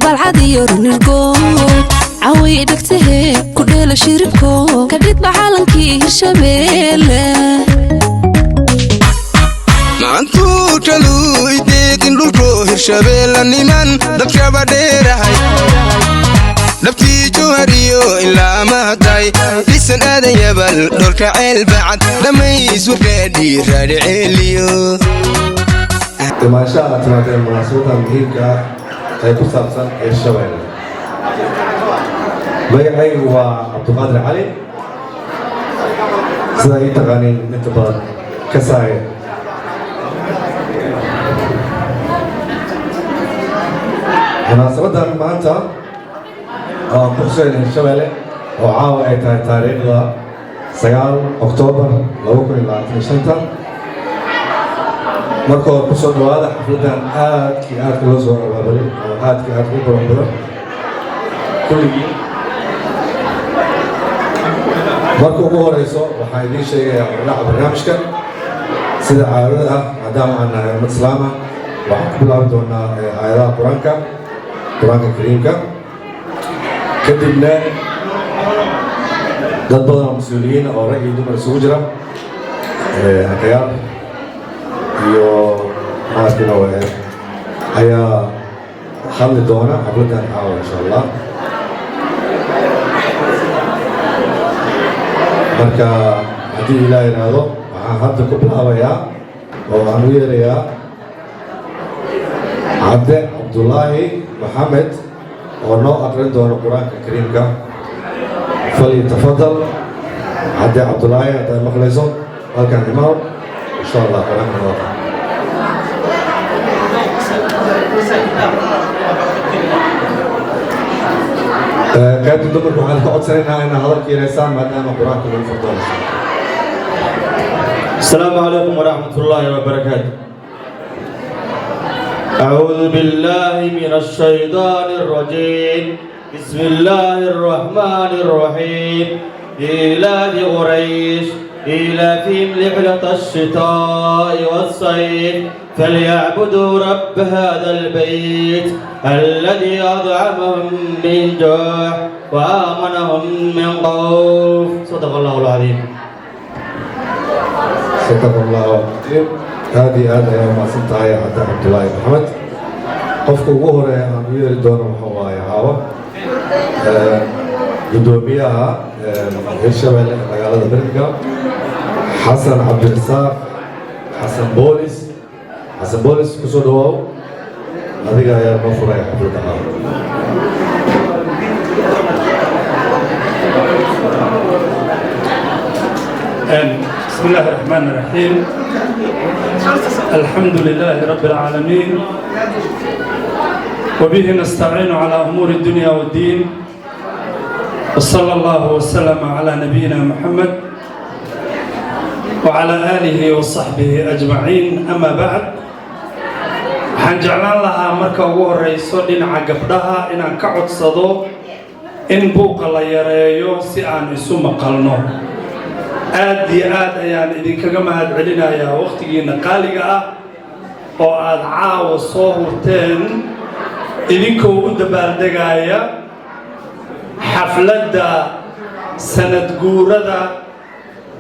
Balcad iyo Runirgood caway dhegtahe ku dheela shiribko ka dhidba calankii Hirshabeelle. Maantuu taluu ideeqin dhulko Hirshabeella niman dadkaba dheerahay, dhabtii Jowhariyo ilaa Mahaday, dhisan Aadan Yabal, dholka Ceelbacad, dhammays warkaadhii Raadhiceeliyo. Imaanshaha aad timaadeen munaasabaddan muhiimka ah ee ku saabsan Hirshabeelle. Magacaygu waa Cabduqaadir Cali, sidaa ii taqaaniin inta badan Kasaaye. Munaasabaddan maanta oo aan ku xusayna Hirshabeelle, oo caawa ay tahay taariikhda 9 Oktoobar 2025, marka hore kusoo dhawaada xafladdan aadkii aadka loo soo abaabulay oo aadkii aadka u qurux badan kulligii. Marka ugu horeyso, waxaan idiin sheegayaa hordhaca barnaamijka. Sida caadada ah, maadaama aan nahay ummad islaama, waxaan ku bilaabi doonaa aayadaha Qur-aanka, Qur-aanka Kariimka. Kadibna dad badan oo mas-uuliyiin oo rag iyo dumar isugu jira, aqyaar iyo maarkino, ayaa hadli doona xafladdan caawa, insha Allah. Marka haddii Ilaah yidhaahdo, waxaan hadda ku bilaabayaa oo aan u yeerayaa Cabde Cabdulaahi Maxamed oo noo aqrin doono Qur-aanka Kariimka. Falyatafadal Cabde Cabdulaahi. Haddaad maqlayso, halkan imaw, insha Allah, qur-aanka noo aqrin. Qaybta dumarka waxaan ka codsanaynaa inaa hadalka yareysaan, maadaama Qur-aanka lagu furdoono. السلام عليكم ورحمة الله وبركاته. أعوذ بالله من الشيطان الرجيم. بسم الله الرحمن الرحيم. إيلاف قريش إيلافهم رحلة الشتاء والصيف فليعبدوا رب هذا البيت الذي أطعمهم من جوع وآمنهم من خوف. صدق الله العظيم. صدق الله العظيم. Aad iyo aad ayaa umahadsan tahay, Cabdi Cabdulaahi Maxamed. Qofka ugu horeeya aan u yeeri doono waxa waaye caawa guddoomiyaha Hirshabelle ee magaalada Birmingham, Xasan Cabdirasaaq Xasan Boolis. Xasan Boolis, kusoo dhawaaw, adiga ayaa noo furaya xafladda caawa. بسم الله الرحمن الرحيم. الحمد لله رب العالمين، وبه نستعين على أمور الدنيا والدين، وصلى الله وسلم على نبينا محمد وعلى آله وصحبه أجمعين. أما بعد، waxaan jeclaan lahaa marka ugu horeyso dhinaca gabdhaha inaan ka codsado in buuqa la yareeyo si aan isu maqalno. Aad iyo aad ayaan idinkaga mahad celinayaa wakhtigiinna qaaliga ah oo aad caawa soo hurteen, idinkoo u dabaaldegaaya xafladda sanad guurada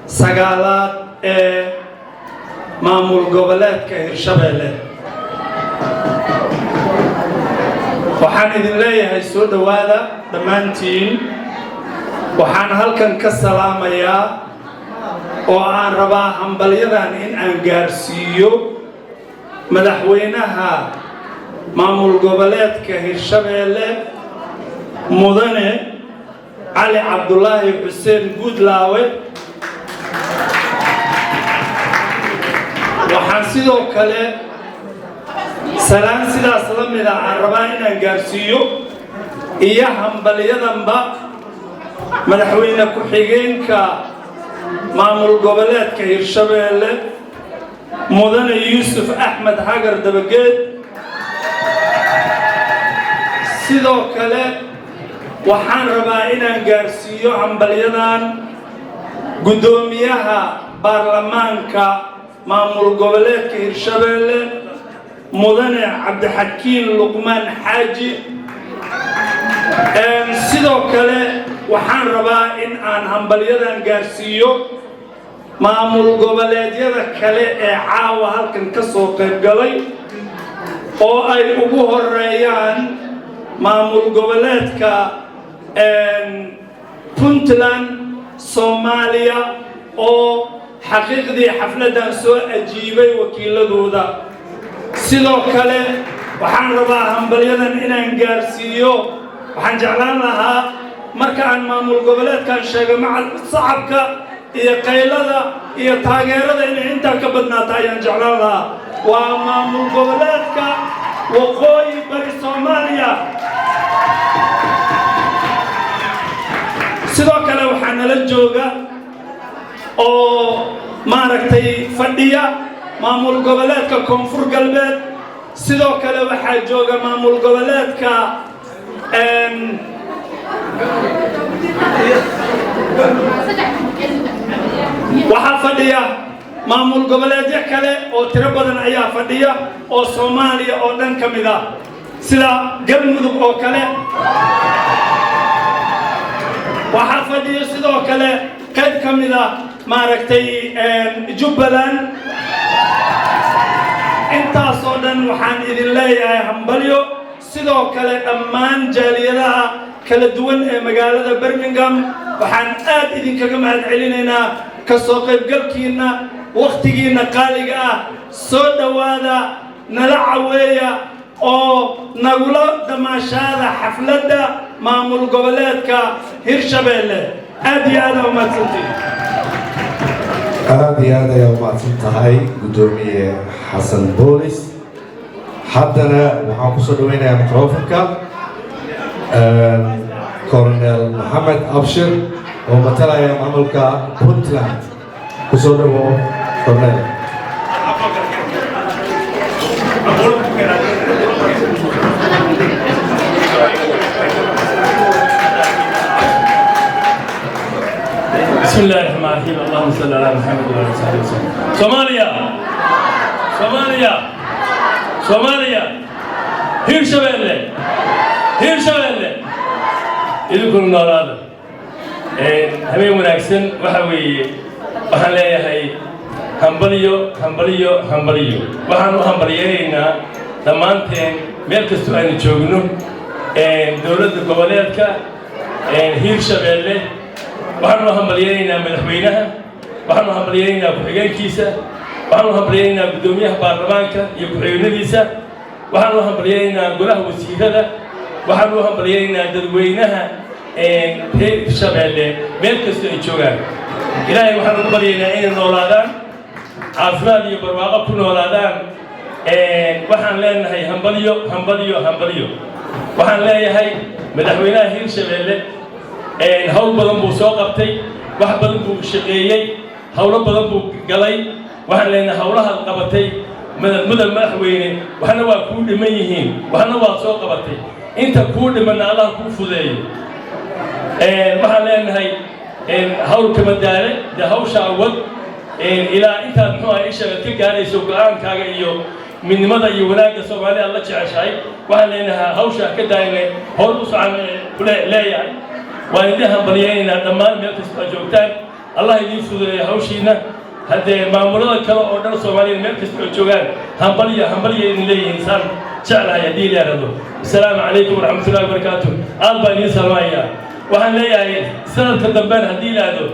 9aad ee maamul goboleedka Hirshabeelle. Waxaan idin leeyahay soo dhowaada dhammaantiin. Waxaan halkan ka salaamayaa oo aan rabaa hambalyadan in aan gaarsiiyo madaxweynaha maamul goboleedka Hirshabeelle, Mudane Cali Cabdulaahi Xuseen Guudlaawe. Waxaan sidoo kale salaan sidaas la mida aan rabaa inaan gaarsiiyo iyo hambalyadanba madaxweyne ku-xigeenka maamul goboleedka Hirshabeelle, Mudane Yuusuf Axmed Hagar Dabageed. Sidoo kale waxaan rabaa inaan gaarsiiyo hambalyadan guddoomiyaha baarlamaanka maamul goboleedka Hirshabeelle, Mudane Cabdixakiin Luqmaan Xaaji. Sidoo kale waxaan rabaa in aan hambalyadan gaarsiiyo maamul goboleedyada kale ee caawa halkan ka soo qayb galay, oo ay ugu horeeyaan maamul goboleedka Puntland Soomaaliya, oo xaqiiqdii xafladdan soo ajiibay wakiiladooda. Sidoo kale waxaan rabaa hambalyadan inaan gaarsiiyo, waxaan jeclaan lahaa marka aan maamul goboleedkan sheego macal sacabka iyo qaylada iyo taageerada inay intaa ka badnaata ayaan jeclaan lahaa. Waa maamul goboleedka Waqooyi Bari Soomaaliya. Sidoo kale waxaa nala jooga oo maaragtay fadhiya maamul goboleedka Koonfur Galbeed. Sidoo kale waxaa jooga maamul goboleedka, waxaa fadhiya maamul goboleedyo kale oo tiro badan ayaa fadhiya oo Soomaaliya oo dhan ka mid ah, sida Galmudug oo kale. Waxaa fadhiya sidoo kale qayb ka mid ah maaragtay Jubbaland. Intaasoo dhan waxaan idin leeyahay hambalyo. Sidoo kale dhammaan jaaliyadaha kala duwan ee magaalada Birmingham waxaan aad idinkaga mahad celinaynaa ka soo qaybgalkiinna, wakhtigiinna qaaliga ah. Soo dhowaada, nala caweeya oo nagula damaashaada xafladda maamul goboleedka Hirshabeelle. Aad iyo aad aa umahadsantiin. Aad iyo aad ayaa umahadsan tahay, Guddoomiye Xasan Boolis. Haddana waxaan kusoo dhaweynayaa microfonka Colonel Maxamed Abshir oo matalaya maamulka Puntland. Kusoo dhawo, Colonel. بسم الله الرحمن الرحيم، اللهم صل على محمد وعلى اله وصحبه وسلم. صوماليا، صوماليا، صوماليا، Hirshabelle، Hirshabelle، idinkuna noolaada. Habeen wanaagsan. Waxa weeye waxaan leeyahay hambaliyo, hambaliyo, hambaliyo. Waxaan u hambaliyeynaynaa dhammaanteen meel kastoo aynu joogno dowladda goboleedka Hirshabelle. Waxaanu hambalyeynaynaa madaxweynaha, waxaanu hambalyeynaynaa ku-xigeenkiisa, waxaanu hambalyeynaynaa guddoomiyaha baarlamaanka iyo ku-xigeenadiisa, waxaanu hambalyeynaynaa golaha wasiirada, waxaanu hambalyeynaynaa dadweynaha reer Hirshabeelle meel kastoo ay joogaan. Ilaahay waxaan ugu baryaynaa inay noolaadaan, caafimaad iyo barwaaqo ku noolaadaan. Waxaan leenahay hambalyo, hambalyo, hambalyo. Waxaan leeyahay madaxweynaha Hirshabeelle hawl badan buu soo qabtay, wax badan buu shaqeeyey, howlo badan buu galay. Waxaan leenahay howlahaad qabatay, mudan madaxweyne, waxna waa kuu dhiman yihiin, waxna waad soo qabatay. Inta kuu dhimanna Allah kuu fudeeyo. Waxaan leenahay hawl kama daale dee, hawshaa wad ilaa intaad muxuu ahay ishaad ka gaarayso go-aankaaga iyo midnimada iyo wanaagga Soomaaliya aad la jeceshahay. Waxaan leenahay hawshaa ka daayne, howl u socan leeyahay. Waan idin hambalyaynaynaa dhammaan meel kastoo aad joogtaan. Allah idiin fududeeya hawshiina. Haddee maamulada kale oo dhan Soomaaliya meel kasta oo joogaan hambalya, hambalya idin leeyihiin, saan jeclahay haddii la yidhaahdo. Asalaamu calaykum waraxmatullahi wabarakaatu. Aad baan idiin salmaaya. Waxaan leeyahay sanadka damben haddii la yidhaahdo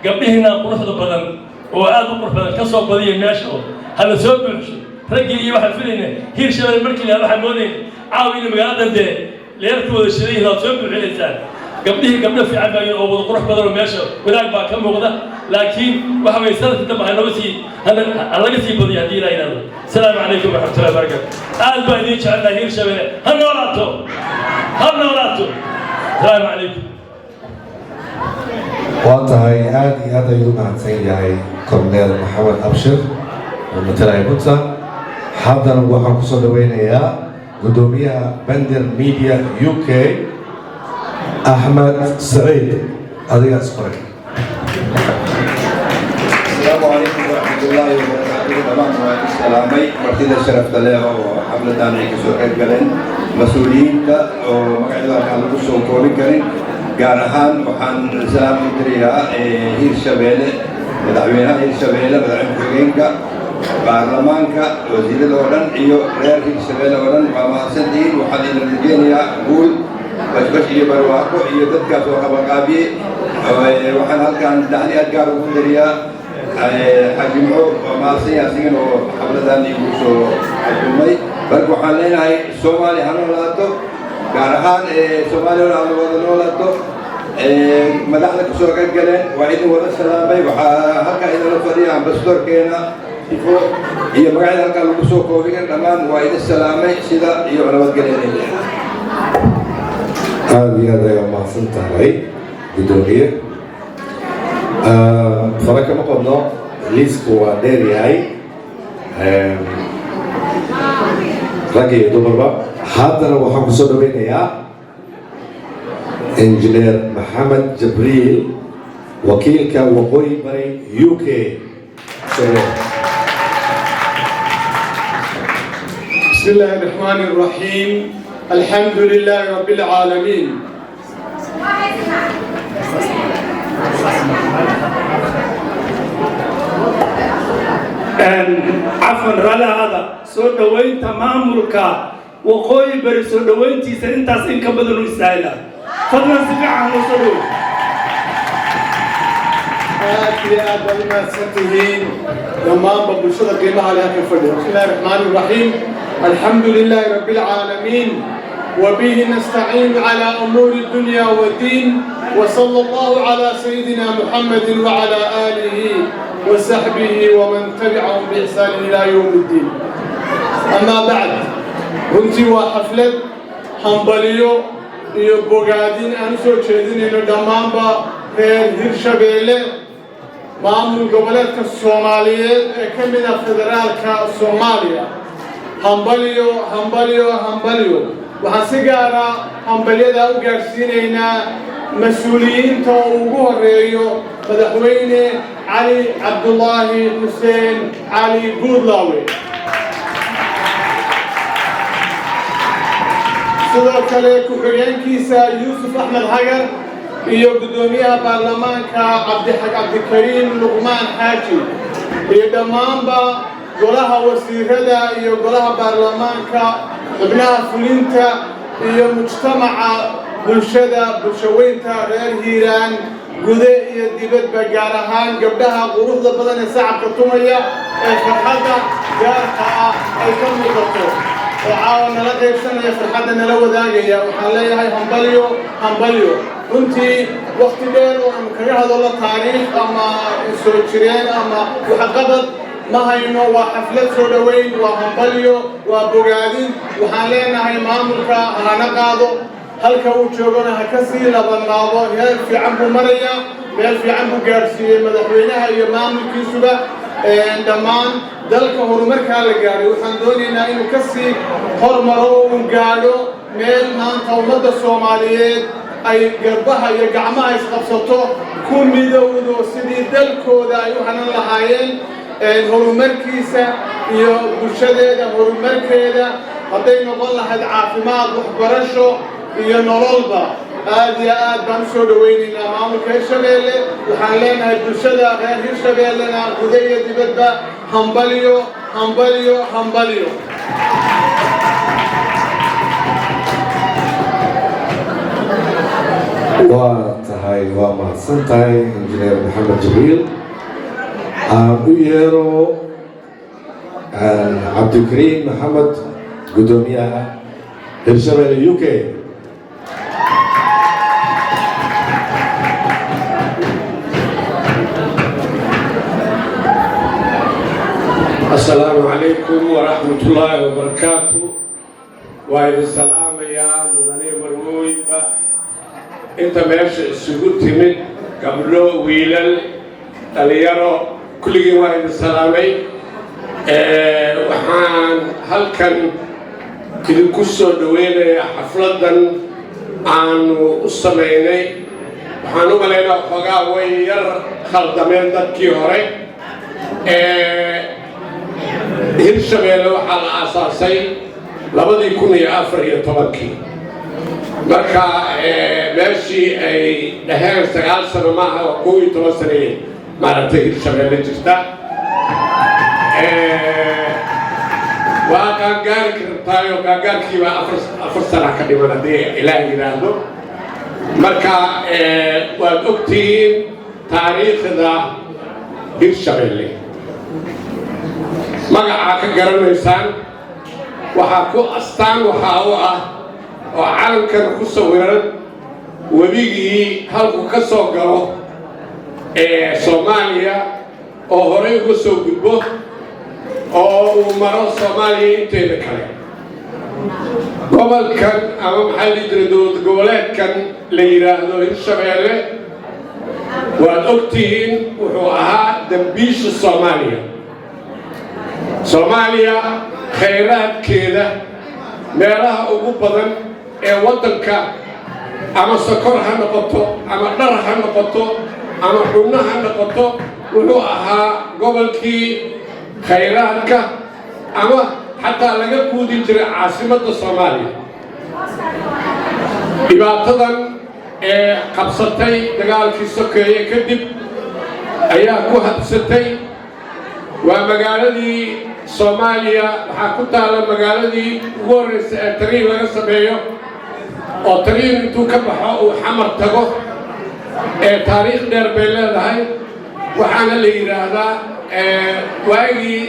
gabdhihiina quruxda badan oo aad u qurux badan ka soo badiya meesha oo hala soo buuxsho raggii. Iyo waxaan filayna Hiirshabelle markii la waxaan moodayna caawa inay magaaladan dee leerka wada shidan yihiin, waad soo buuxinaysaan gabdhihii. Gabdho fiican baa oo wada qurux badan oo meesha wanaag baa ka muuqda, laakiin waxa weye sanadka dambe hanooga sii ha laga sii badiyo haddii ilaa yidhahdo. Asalaamu calaykum waraxmatullahi wabarakatu. Aad baan idiin jecelnahay. Hiirshabelle ha noolaato, ha noolaato. Asalaamu calaykum. Waa tahay, aad iyo aad ayuu u mahadsan yahay Corneel Maxamed Abshir oo matalaya Puntland. Haddana waxaan kusoo dhaweynayaa guddoomiyaha Bender Media UK, Axmed Saciid. Adigaa isqoray. السلام عليكم ورحمة الله وبركاته. Dhammaan waan salaamay martida sharafta leh oo xafladan ay kasoo qayb galeen. Mas-uuliyiinta oo magacyada halkaan lagu soo koobin karin, gaar ahaan waxaan salaam u dirayaa Hirshabeelle, madaxweynaha Hirshabeelle, madaxweyne ku-xigeenka, baarlamaanka, wasiirada oo dhan iyo reer Hirshabeelle oo dhan. Waa mahadsantihiin. Waxaan idin rajeynayaa guul, bashbash iyo barwaaqo iyo dadkaas oo qabanqaabiyey. Waxaan halkaan dacni aad gaar ugu diriyaa Xaaji Muxuu oo mahadsan yahay asigana oo xafladan igu soo casuumay. Marka waxaan leenahay, Soomaaliya ha noolaato, gaar ahaan Soomaaliya ha wada noolaato. Madaxda kasoo qayb galeen waa idin wada salaamay. Waxaa halkaa idinla fadhiya ambasadorkeena Ifo iyo magacyada halkaa lagu soo koobin. Dhammaan waa idin salaamay, sida iyo nabadgelya. Aada iyo aad ayaa umahadsan tahay, guddoomiye. Fara kama qodno, liisku waa dheer yahay, rag iyo dumarba. Haddana waxaan kusoo dhaweynayaa Injineer Maxamed Jabriil, wakiilka Waqooyi Bari UK. بسم الله الرحمن الرحيم، الحمد لله رب العالمين. Cafwan, raalli ahaada. Soo dhoweynta maamulka Waqooyi Bari, soo dhoweyntiisa intaas in ka badan u istaahila. Fadlan si fiican loo soo dhoweyn. Aad iyo aad baad u mahadsan tihiin dhammaanba bulshada qiimaha leh halkan fadhiya. بسم الله الرحمن الرحيم، الحمد لله رب العالمين، وبه نستعين على أمور الدنيا والدين، وصلى الله على سيدنا محمد وعلى آله وصحبه ومن تبعهم بإحسان إلى يوم الدين. أما بعد، runtii waa xaflad hambaliyo iyo bogaadin aan u soo jeedinayno dhammaanba reer Hirshabeelle, maamul goboleedka Soomaaliyeed ee ka mid ah federaalka Soomaaliya. Hambalyo, hambalyo, hambalyo. Waxaan si gaara hambalyadaa u gaadhsiinaynaa mas-uuliyiinta oo ugu horeeyo Madaxweyne Cali Cabdulaahi Xuseen Cali Guudlaawe, sidoo kale ku-xigeenkiisa Yuusuf Axmed Hagar iyo guddoomiyaha baarlamaanka Cabdixaq Cabdikariim Luqmaan Xaaji iyo dhammaanba golaha wasiirada iyo golaha baarlamaanka, xubnaha fulinta iyo mujtamaca bulshada, bulshaweynta reer Hiiraan gude iyo dibadba, gaar ahaan gabdhaha quruxda badan ee sacabka tumaya ee farxadda gaarka ah ay ka muuqato oo caawa nala qaybsanaya, farxadda nala wadaagaya, waxaan leeyahay hambalyo, hambalyo. Runtii wakti dheer oo aanu kaga hadallo taariikh ama soo jireen ama waxqabad ma hayno. Waa xaflad soo dhoweyn, waa hambalyo, waa bogaadin. Waxaan leenahay maamulka hana qaado, halka uu joogona ha ka sii labanlaabo. Heer fiican buu marayaa, meel fiican buu gaadhsiiyey madaxweynaha iyo maamulkiisuba. Dhammaan dalka horumarkaa la gaadhay, waxaan doonaynaa inuu ka sii hormaro oo uu gaadho meel maanta ummadda Soomaaliyeed ay garbaha iyo gacmaha isqabsato, ku midowdo sidii dalkooda ay u hanan lahaayeen, horumarkiisa iyo bulshadeeda horumarkeeda, hadday noqon lahayd caafimaad, waxbarasho iyo nololba. Aad iyo aad baan usoo dhowaynaynaa maamulka Hirshabeelle. Waxaan leenahay bulshada reer Hirshabeellena guda iyo dibadba, hambalyo, hambalyo, hambalyo. Waa tahay, waa mahadsan tahay, Injineer Maxamed Jibriil. Aan u yeero Cabdikariim Maxamed, guddoomiyaha Hirshabelle UK. Asalaamu calaykum waraxmat ullaahi wabarakaatu. Waa idin salaamayaa, mudane, marwooyinba, inta meesha isugu timid, gabdho, wiilal, dhalinyaro, kulligiin waa idin salaamay. Waxaan halkan idinku soo dhoweynayaa xafladdan aanu u samaynay. Waxaan u malaynaa xoogaa way yar khaldameen dadkii hore. Hirshabeelle waxaa la aasaasay 2014-kii. Marka meeshii ay dhaheen 9 sano maaha, waa 11 saneeye maaragtay Hirshabeelle jirta. Waa qaangaari kartaayo, qaangaarkiibaa 4 sana ka dhiman haddii Ilaah yidhaahdo. Marka waad ogtihiin taariikhda Hirshabeelle, magacaa ka garanaysaan. Waxaa ku astaan waxaa u ah oo calankan ku sawiran webigii halku ka soo galo ee Soomaaliya oo horey uga soo gudbo oo uu maro Soomaaliya inteeda kale. Gobolkan ama maxaa la dhihi jiray, dowlad goboleedkan la yidhaahdo Hirshabeelle, waad ogtihiin, wuxuu ahaa dambiisha Soomaaliya. Soomaaliya khayraadkeeda meelaha ugu badan ee waddanka, ama sokor ha noqoto ama dhar ha noqoto ama xubno ha noqoto, wuxuu ahaa gobolkii khayraadka ama xataa laga quudin jiray caasimadda Soomaaliya. Dhibaatadan ee qabsatay dagaalkii sokeeye kadib ayaa ku habsatay. Waa magaaladii Soomaaliya waxaa ku taalla magaaladii ugu horreysa ee tariin laga sameeyo, oo tariin intuu ka baxo uu Xamar tago. Ee taariikh dheer bay leedahay. Waxaana la yidhaahdaa waagii,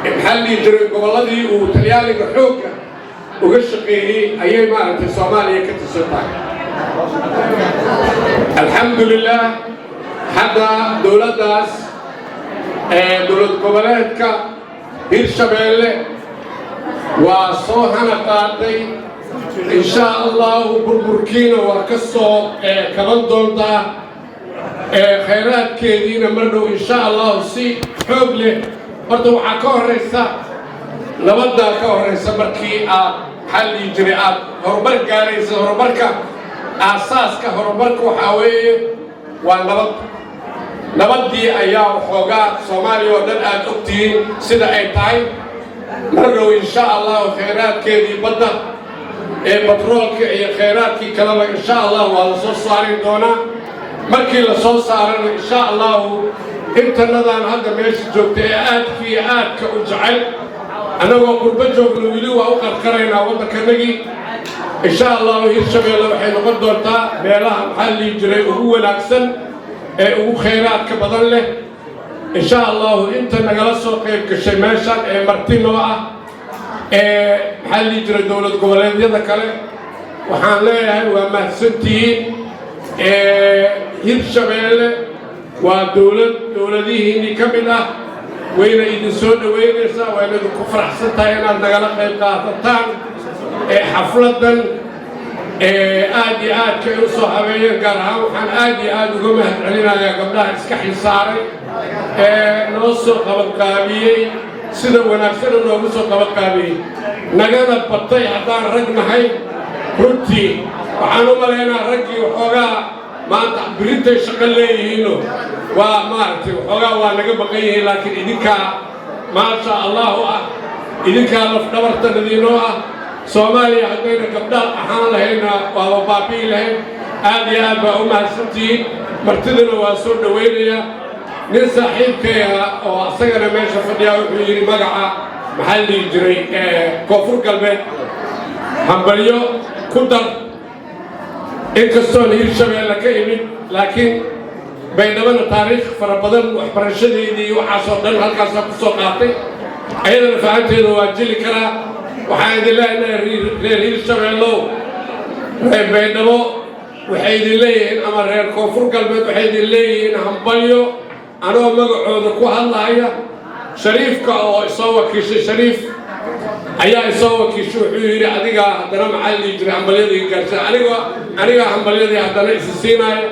maxaa la dhihi jiray, gobolladii uu Talyaaniga xoogga uga shaqeeyey ayay maaragtay Soomaaliya ka tirsan tahay. Alxamdulilah, hadda dowladdaas, dowlad goboleedka Hirshabeelle, waa soo hana qaaday. Insha Allahu burburkiina waa ka soo kaban doontaa, khayraadkeediina mar dhow insha Allahu si xoog leh. Horta waxaa ka horraysa nabaddaa ka horraysa. Markii aad, maxaa la dhihi jiray, aad horumar gaaraysa, horumarka, aasaaska horumarka waxaa weeye waa nabad. Nabaddii ayaa waxoogaa Soomaaliya oo dhan aad ogtihiin sida ay tahay. Mar dhow insha Allahu khayraadkeedii badda ee batroolka iyo khayraadkii kaleba insha Allah waa la soo saari doonaa. Markii la soo saarana, insha Allahu, intanadan hadda meesha joogta ee aadka iyo aadka u jecel, annagoo qurbo joogno weli waa u qarqaraynaa waddankanagii. Insha Allahu Hirshabeelle waxay noqon doontaa meelaha, maxaa la dhihi jiray, ugu wanaagsan ee ugu khayraadka badan leh insha Allahu. Inta nagala soo qayb gashay meeshan ee marti noo ah ee, maxaa la dhihi jiray, dowlad goboleedyada kale, waxaan leeyahay waa mahadsantihiin. Hirshabeelle waa dowlad dowladihiinnii ka mid ah, wayna idin soo dhoweynaysaa, wayna idinku faraxsan tahay inaad nagala qayb qaadataan ee xafladdan ee aad iyo aadka ay u soo habeeyeen. Gaar ahaan waxaan aad iyo aad uga mahad celinayaa gabdhaha iska xilsaaray ee noo soo qabanqaabiyey, sida wanaagsana noogu soo qabanqaabiyey, nagana batay haddaan rag nahay. Runtii waxaan u malaynaa raggii waxoogaa maanta birintay shaqo leeyihiino, waa maaragtay, waxoogaa waa naga maqan yihiin, laakiin idinkaa maasha Allahu ah, idinkaa lafdhabartan idiinoo ah. Soomaaliya haddayna gabdha ahaan lahayna waaba baabi'i lahayn. Aad iyo aad baa u mahadsantihiin. Martidana waa soo dhowaynayaa. Nin saaxiibkaya oo asagana meesha fadhiyaa wuxuu yidhi magaca, maxaa la dhihi jiray, Koonfur Galbeed hambalyo ku dar. Inkastoon Hirshabeelle ka imid, laakiin Baydhabana taariikh fara badan, waxbarashadeydii iyo waxaasoo dhan halkaasaa ku soo qaatay, ayadana fahanteeda waa jili karaa. Waxaan idin leenahay reer Hirshabeellow, reer Baydhabo waxay idin leeyihiin ama reer Koonfur Galbeed waxay idin leeyihiin hambalyo, anoo magacooda ku hadlahaya. Shariifka oo isoo wakiishay, Shariif ayaa isoo wakiishay, wuxuu yidhi adigaa haddana, maxaa la dhihi jiray, hambalyadii gaarsa. Anigoo anigaa hambalyadii haddana isi siinaayo.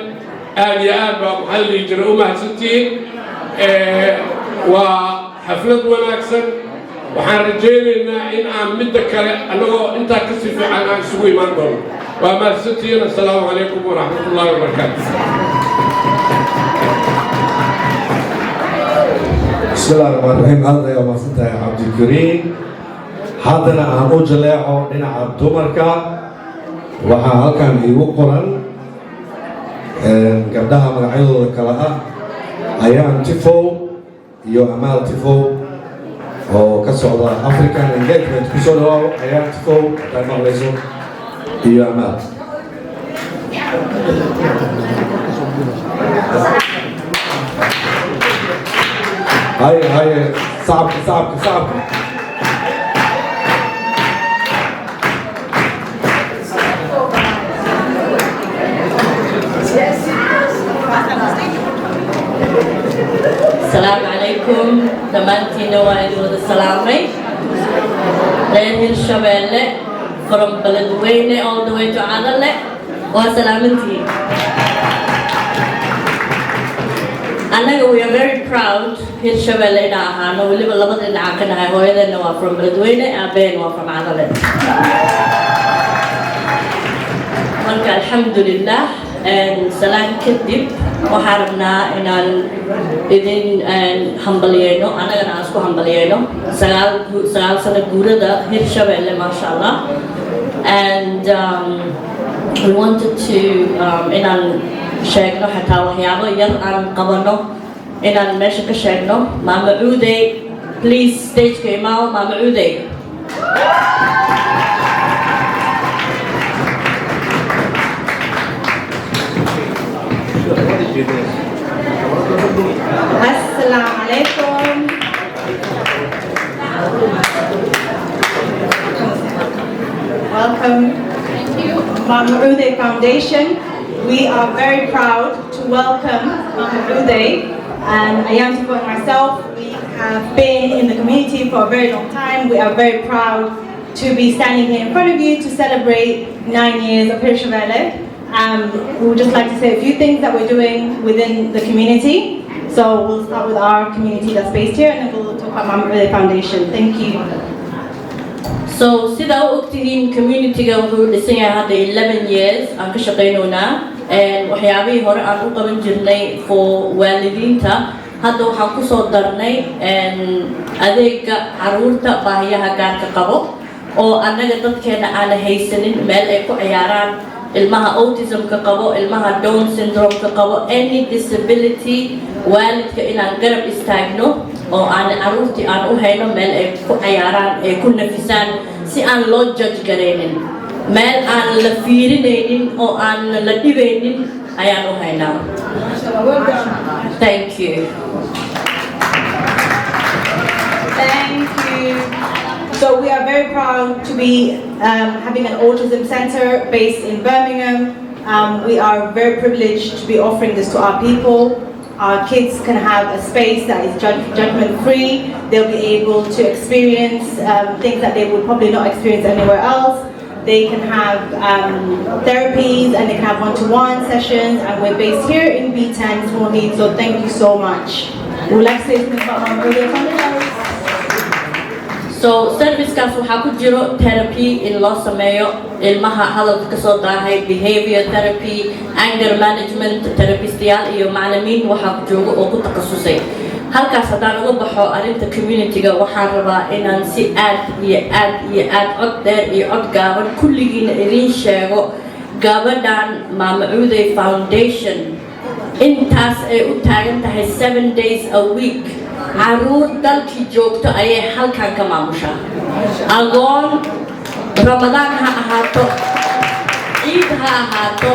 Aad iyo aad baa, maxaa la dhihi jiray, u mahadsantihiin. Waa xaflad wanaagsan. Waxaan rajaynaynaa in aan midda kale annagoo intaa kasii fiican aan isugu imaan doono. Waa mahadsantihiin. Assalaamu calaykum waraxmat ullaahi wabarakaatu. Bismi illahi raxmaan raxiim. Aad ayaa umahadsan tahay, Cabdikariim. Haddana aan u jaleeco dhinaca dumarka. Waxaa halkan iigu qoran gabdhaha magacyadooda kala ah Ayaan Tifow iyo Amaal Tifow oo ka socda African Engagement. Kusoo dhawaaw, Ayaan Tifow, haddaad maqlayso, iyo Amaal. Haye, haye, sacabka, sacabka, sacabka! Asalaamu calaykum dhammaantiina, waa idin wada salaamay, reer Hirshabeelle, from Beledweyne all the way to Cadale, waa salaamantihiin. Annaga we are very proud Hirshabeelle inaan ahaano, weliba labada dhinacaan ka nahay. Hooyadeenna waa from Beledweyne, aabaheen waa from Cadale. Marka alxamdulilah, salaan kadib, waxaan rabnaa inaan idin hambalyeeno, annagana aan isku hambalyeeno 9 sano guurada Hirshabelle, maasha Allah. And we wanted to inaan sheegno xataa waxyaabo yar aan qabano, inaan meesha ka sheegno. Maama Cuudey, please, stageka imaaw, Maama Cuudey. Assalamu alaikum. Welcome. Thank you. Mama Uday Foundation. We are very proud to welcome Mama Uday and Ayantipo and myself. We have been in the community for a very long time. We are very proud to be standing here in front of you to celebrate 9 years of Hirshabelle. We would just like to say a few things that we're doing within the community. So we'll start with our community that's based here, and then we'll talk about Mama Uday Foundation. Thank you. So sida u ogtihiin, community-ga wuxuu dhisan yahay hadda 11 years aan ka shaqaynoynaa. Waxyaabihii hore aan u qaban jirnay for waalidiinta, hadda waxaan kusoo darnay adeega caruurta baahiyaha gaarka qabo, oo annaga dadkeena aana haysanin meel ay ku ciyaaraan. Ilmaha autism-ka qabo, ilmaha Down syndrome-ka qabo, any disability, waalidka inaan garab istaagno oo aan caruurtii aan u hayno meel ay ku ciyaaraan, ay ku nafisaan, si aan loo judge garaynin, meel aan la fiirinaynin oo aan la dhibaynin ayaan u haynaa. Thank you. Thank you. So we are very proud to be having an autism center based in Birmingham. We are very privileged to be offering this to our people. Our kids can have a space that is judgment free. They'll be able to experience things that they would probably not experience anywhere else. They can have therapies and they can have one-to-one sessions, and we're based here in B10 Small Heath, so thank you so much. We would like to say something about Mama Uday Foundation. So servicekaas waxaa ku jiro therapy in loo sameeyo ilmaha hadalka kasoo daahay, behavior therapy, anger management, therapistyaal iyo macalimiin waxaa ku jooga oo ku takhasusay halkaas. Haddaan uga baxo arrinta community-ga, waxaan rabaa inaan si aad iyo aad iyo aad, cod dheer iyo cod gaaban, kulligiina idiin sheego gabadhan Maama Cuuday Foundation intaas ay u taagan tahay 7 days a week. Caruur dalkii joogto ayay halkan ka maamushaa. Agoon, Ramadaan ha ahaato, ciid ha ahaato,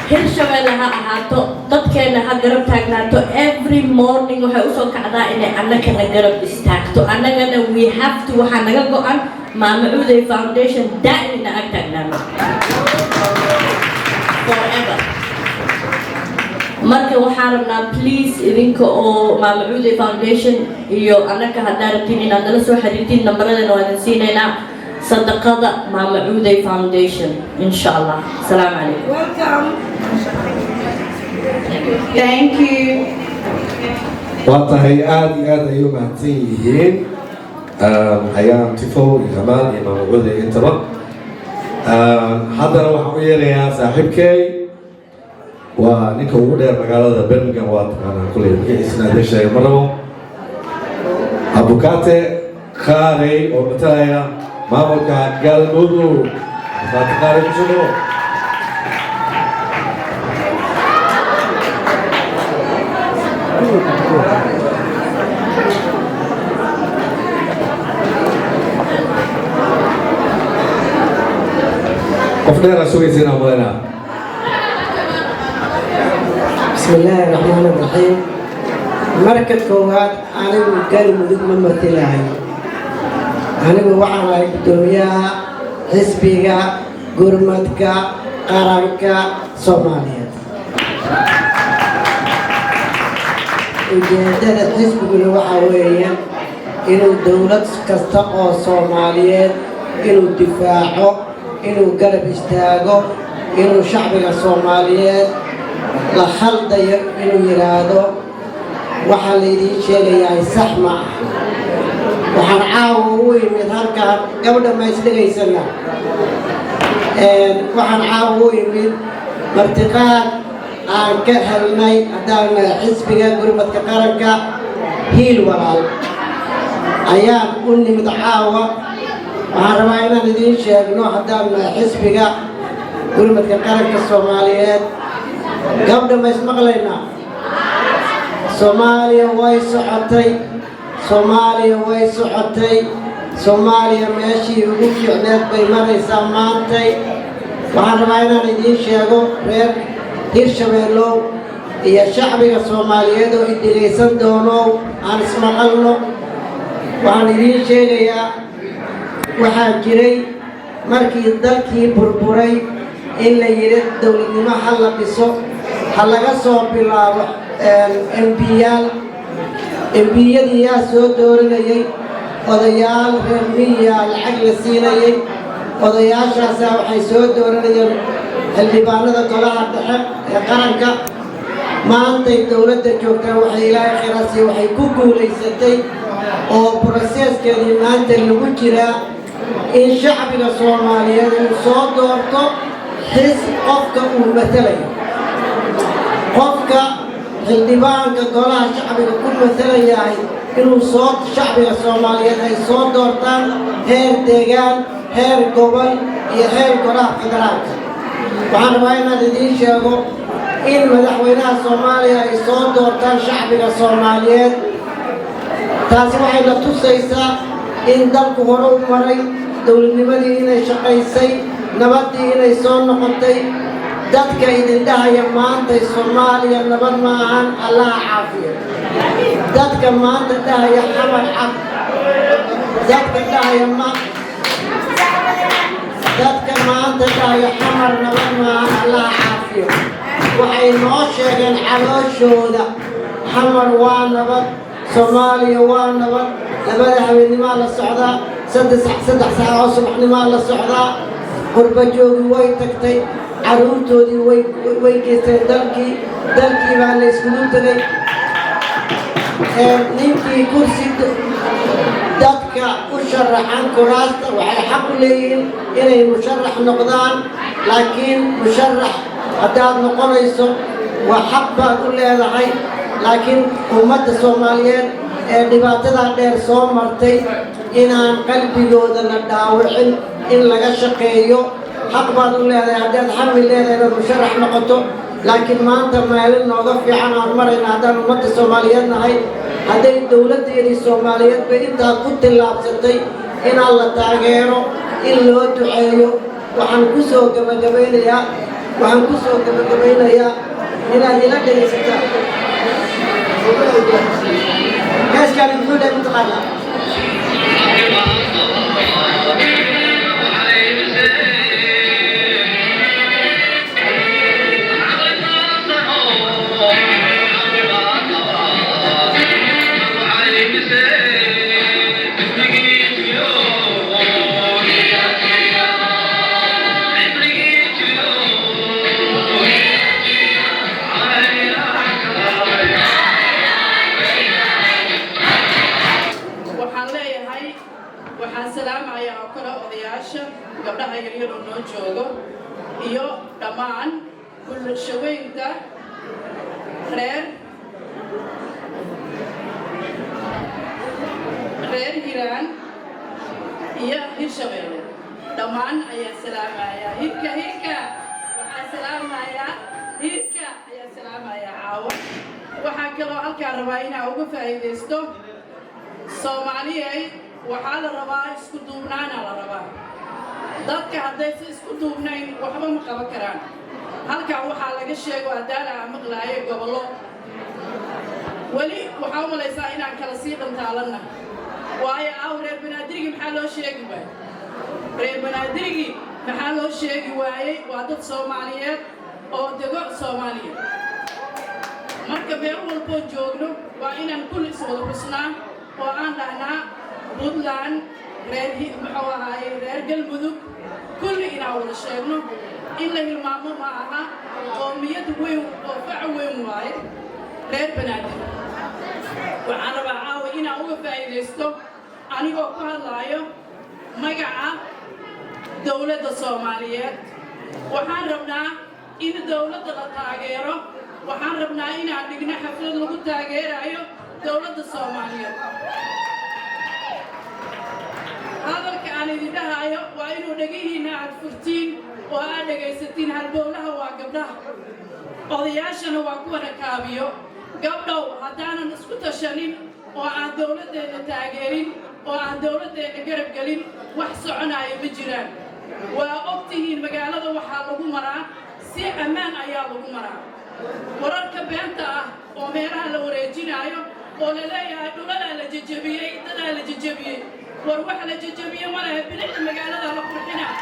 Hirshabelle ha ahaato, dadkeena ha garab taagnaato. Every morning waxay usoo kacdaa inay annagana garab istaagto. Annagana we have to, waxaa naga go-an Maama Cuuday Foundation daa'im ina ag taagnaano forever. Marka waxaan rabnaa, please, idinka oo Maama Cuuday Foundation iyo annaga, haddaa rabtiin inaad nala soo xiriirtiin, nambaradana waa idin siinaynaa. Sadaqada Maama Cuuday Foundation, insha Allah. Asalaamu calaykum. Thank you. Waa tahay, aada iyo aad ayay u mahadsan yihiin Ayaan Tifow iyo Amaal iyo Maama Cuuday intaba. Haddana waxaan u yeerayaa saaxiibkey, waa ninka ugu dheer magaalada Birmingham, waa taqaanaa kuley, magaciisana hadee sheega ma rabo, Abukate Khaarey oo matalaya Maamulka Galmudug, Faati Qaali, kusoo dhawo. Qof dheeraa sugaysa inaan malaynaa. بسم الله الرحمن الرحيم. Marka koowaad, anigu Galmudug ma matelahayo. Anigu waxaan ahay guddoomiyaha Xisbiga Gurmadka Qaranka Soomaaliyeed. Ujeedada xisbiguna waxaa weeye inuu dowlad kasta oo Soomaaliyeed inuu difaaco, inuu garab istaago, inuu shacbiga Soomaaliyeed la khaldayo inuu yidhaahdo waxaa laydiin sheegayaa sax ma ah. Waxaan caawa ugu imid halkaan, gabadha ma isdhegaysana, waxaan caawa u imid martiqaad aan ka helnay haddaan nahay Xisbiga Gurmadka Qaranka Hiil Walaal ayaan u nimid caawa. Waxaan rabaa inaan idiin sheegno haddaan nahay Xisbiga Gurmadka Qaranka Soomaaliyeed. Gabdha, ma ismaqlaynaa? Soomaaliya way socotay, Soomaaliya way socotay, Soomaaliya meeshii ugu fiicneed bay maraysaa maantay. Waxaan rabaa inaan idiin sheego, reer Hirshabeellow iyo shacbiga Soomaaliyeed oo idhegaysan doono, aan ismaqalno. Waxaan idiin sheegayaa, waxaa jiray markii dalkii burburay in la yidhi dowladnimo ha la dhiso, ha laga soo bilaabo MP-yaal. MP-yadii yaa soo dooranayay? Odayaal reer miyaa lacag la siinayay. Odayaashaasaa waxay soo dooranayeen xildhibaanada golaha dhexe ee qaranka. Maantay dowladda joogtaan waxay, Ilaahay khayraasiya, waxay ku guulaysatay oo process-keedii maanta lagu jiraa in shacbiga Soomaaliyeed uu soo doorto xis qofka uu matalayo, qofka xildhibaanka golaha shacbiga ku matalayahay, inuu soo shacbiga Soomaaliyeed ay soo doortaan heer deegaan, heer gobol iyo heer golaha federaalka. Waxaan rabaa inaan idiin sheego in madaxweynaha Soomaaliya ay soo doortaan shacbiga Soomaaliyeed. Taasi waxay na tusaysaa in dalku hore u maray, dowladnimadii inay shaqaysay, nabaddii inay soo noqotay. Dadka idin dhahaya maantay Soomaaliya nabad ma ahan, Allaha caafiyo. Dadka maanta dhahaya Xamar cab, dadka dhahaya ma, dadka maanta dhahaya Xamar nabad maahan, Allaha caafiyo. Waxay noo sheegeen calooshooda Xamar waa nabad, Soomaaliya waa nabad. 2da habeenimaa la socdaa, 3 saac oo subaxnimaa la socdaa. Qurbajoogi way tagtay, carruurtoodii way geysteen dalkii, dalkii baa la iskugu tegay. Ninkii kursi, dadka u sharaxan kuraasta waxay xaq u leeyihiin inay musharax noqdaan, laakiin musharax haddaad noqonayso waa xaq baad u leedahay, laakiin ummadda Soomaaliyeed ee dhibaatadaa dheer soo martay inaan qalbigooda la dhaawicin in laga shaqeeyo. Xaq baad u leedahay haddaad xami leedahay inaad musharax noqoto, laakiin maanta maalin nooga fiican aan marayna haddaan ummadda Soomaaliyeed nahay, hadday dowladdeedii Soomaaliyeed bay intaa ku tillaabsatay, inaan la taageero, in loo duceeyo. Waxaan ku soo gabagabaynayaa inaad ila dhegaysataan heeskaani. Muxuu dhahay mataqaanaa? Waxaan leeyahay, waxaan salaamayaa oo kale odayaasha, gabdhaha yaryar oo noo joogo iyo dhammaan bulshaweynta reer Hiiraan. Iyo Hirshabeelle dhammaan ayaan salaamayaa. Hirka, hirka, waxaan salaamayaa hirka ayaan salaamayaa caawa. Waxaan kaloo halkaan rabaa inaan uga faa'iidaysto Soomaaliyay. Waxaa la rabaa isku duubnaana la rabaa. Dadka haddaysa isku duubnayn, waxba ma qaban karaan. Halkan waxaa laga sheego haddaana aan maqlaayo gobollo. Weli waxaa u malaysaa inaan kala sii dhantaalanna. Waayo, aaw reer Banaadirigi maxaa loo sheegi waayey? Reer Banaadirigi maxaa loo sheegi waayey? Waa dad Soomaaliyeed oo dego Soomaaliya. Marka meel walboo joogno waa inaan kulli iswada xusnaa oo aan dhahnaa Puntland, reer muxuu ahaaye, reer Galmudug, kulli inaan wada sheegno. In la hilmaamo ma aha. Qoomiyad weyn oo fac weyn waaye reer Banaadir. Waxaan rabaa caawa inaan uga faa'iidaysto, anigoo ku hadlaayo magaca dowladda Soomaaliyeed. Waxaan rabnaa in dowladda la taageero. Waxaan rabnaa inaan dhigno xaflad lagu taageerayo dowladda Soomaaliyeed. Hadalka aan idin dhahayo waa inuu dhegihiinna aad furtiin oo aad dhegaysatiin. Halbowlaha waa gabdhaha, odayaashana waa kuwana kaabiyo. Gabdhow, haddaanan isku tashanin oo aan dowladdeenna taageerin oo aan dowladdeenna garab gelin, wax soconaya ma jiraan. Waa og tihiin, magaalada waxaa lagu maraa si ammaan ayaa lagu maraa. Wararka beenta ah oo meelaha la wareejinaayo oo la leeyahay dhuladaa la jejebiyey, dadaa la jejebiyey, war wax la jejebiye ma lehe. Bilicda magaalada la qurxinaa.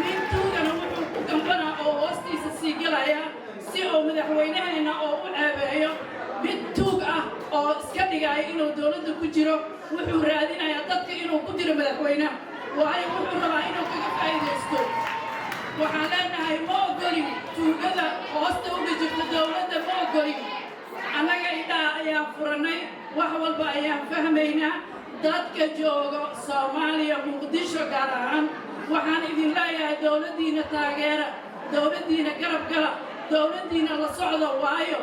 Nin tuugana wuxuu ku gambanaa oo hoostiisa sii gelayaa si uu madaxweynaheenna oo u ceebeeyo. Mid tuug ah oo iska dhigaya inuu dowladda ku jiro wuxuu raadinayaa dadka inuu ku diro madaxweynaha, waayo wuxuu rabaa inuu kaga faa'iidaysto. Waxaan leenahay, ma ogolin tuugada hoosta uga jirta dowladda, ma ogolin. Annaga indhaha ayaan furannay, wax walba ayaan fahmaynaa. Dadka jooga Soomaaliya, Muqdisho gaar ahaan, waxaan idin leeyahay dowladdiina taageera, dowladdiina garab gala, dowladdiina la socda. Waayo,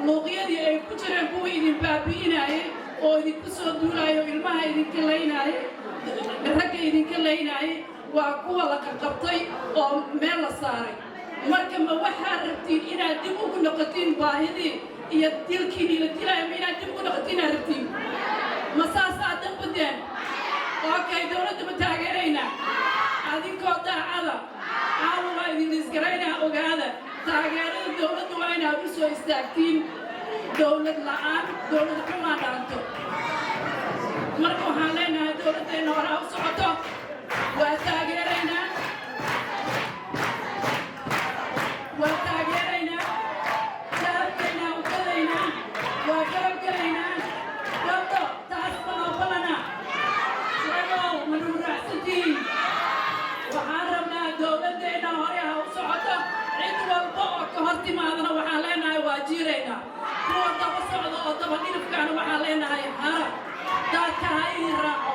luuqyadii ay ku jireen kuwii idin baabi'inaayay oo idinku soo duulaayo, ilmaha idinka laynaayay, ragga idinka laynaayay, waa kuwa la qaqabtay oo meel la saaray. Marka ma waxaad rabtiin inaad dib ugu noqotiin baahidii iyo dilkiinii la dilaayo? Ma inaad dib ugu noqotiin aad rabtiin? Ma saasaa danbadeen? Okay, dowladda ma taageeraynaa adinkoo daacada? Caawa waa idin liisgaraynaa. Ogaada, taageerada dowladda waa inaad u soo istaagtiin. Dowlad la'aan dowlad xumaa dhaanto. Marka waxaan leenahay, dowladdeenna hore u socoto, waa taageeraynaa, waa taageeraynaa, dahabkeynaa u gadaynaa, waa garab gelaynaa. Gabdho, taas ma noo balana? Ragow, ma nagu raacsantihiin? Waxaan rabnaa dowladdeenna hore ha u socoto. Cid walba oo ka hor timaadana waxaan leenahay waa jiiraynaa. Kuwa daba socda oo daba dhilifkaana waxaan leenahay hara, dadka ha idin raaco.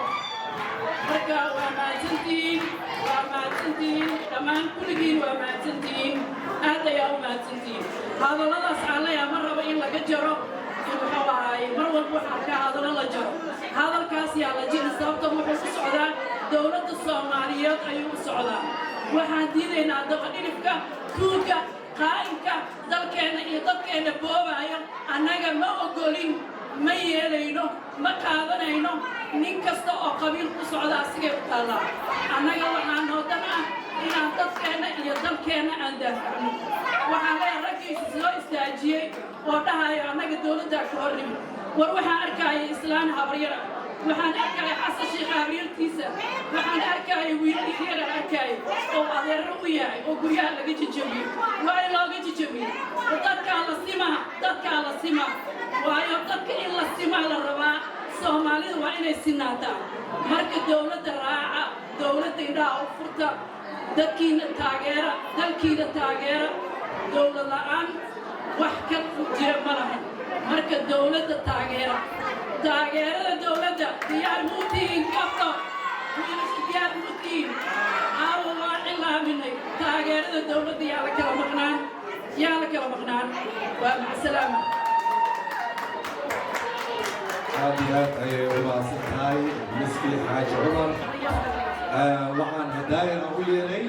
Marka waa mahadsantihiin, waa mahadsantihiin dhammaan kulligiin, waa mahadsantihiin, aad ayaa u mahadsantihiin. Hadalladaas aan leeyahay ma rabo in laga jaro. Muxuu ahaay, mar walba waxaan arkaa hadallo la jaro. Hadalkaas yaa la jiri, sababta wuxuu u socdaa dowladda Soomaaliyeed ayuu u socdaa. Waxaan diidaynaa dabadhilifka, tuugga, qaa'inka dalkeenna iyo dadkeenna boobaayo. Annaga ma ogolin, ma yeelayno, ma qaadanayno. Nin kasta oo qabiil ku socda asigay u taallaa. Annaga waxaa noo dan ah inaan dadkeenna iyo dalkeenna aan daafacno. Waxaan leeyahay raggiisa soo istaajiyey oo dhahayo annaga dowladdaa ka hor nimid. War waxaan arkaya islaan habaryara, waxaan arkaya Xasan Sheikh habaryartiisa, waxaan arkaya wiilal yaryara arkaya oo adeero u yahay oo guryaha laga jejebiyey. Waa in looga jejebiyey dadkaa la simaa, dadkaa la simaa. Waayo, dadka in la simaa la rabaa. Soomaalida waa inay sinaataa. Marka dowladda raaca, dowladda indhaha u furta, dadkiina taageera, dalkiina taageera. Dowlad la'aan wax ka jira ma lahan. Marka dowladda taageera, taageerada dowladda diyaar ma u tihiin? Gabdho, wiilasha, diyaar ma u tihiin? Caawa waa cilaaminay. Taageerada dowladda yaa la kala maqnaan, yaa la kala maqnaan. Waa macsalaama. Aad iyo aad ayay u mahadsan tahay Miski Xaaji Cumar. Waxaan hadaayan u yeeray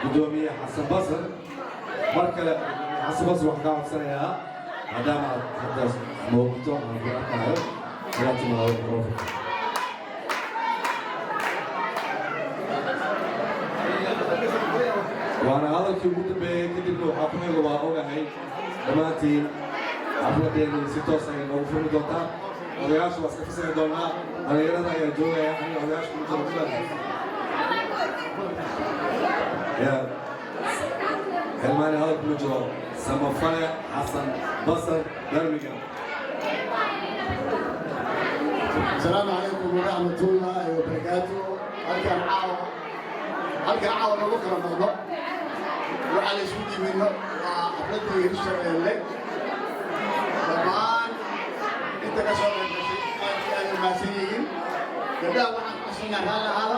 Gudoomiye Xasan Basar. Mar kale, Xasan Basar, waxaan kaa codsanayaa, maadaama aad hadda muuqato aan ku arkayo, inaad timaado microphone. Waana hadalkii ugu dambeeyey. Kadibna waxaa ku xiga, waa ogahay dhammaantiin, xafladeennii si toos ayay noogu furmi doontaa. Odayaashu waa iska fasixi doonaa, dhalinyarada ayaa joogaya. Aniga odayaashu ku jiro kulan ya xilmaani hadal kuma jiro. Samafale Xasan Basar, Birmingham. السلام عليكم ورحمة الله وبركاته. Halkaan caawa lagu kala noqdo waxaa la isku yimidno waa xafladdii Hirshabeelle. Dhammaan inta ka soo qayb gashay aad iyo aad u mahadsan yihiin. Gabdhaha waxaan ku codsanaa raalli ahaada,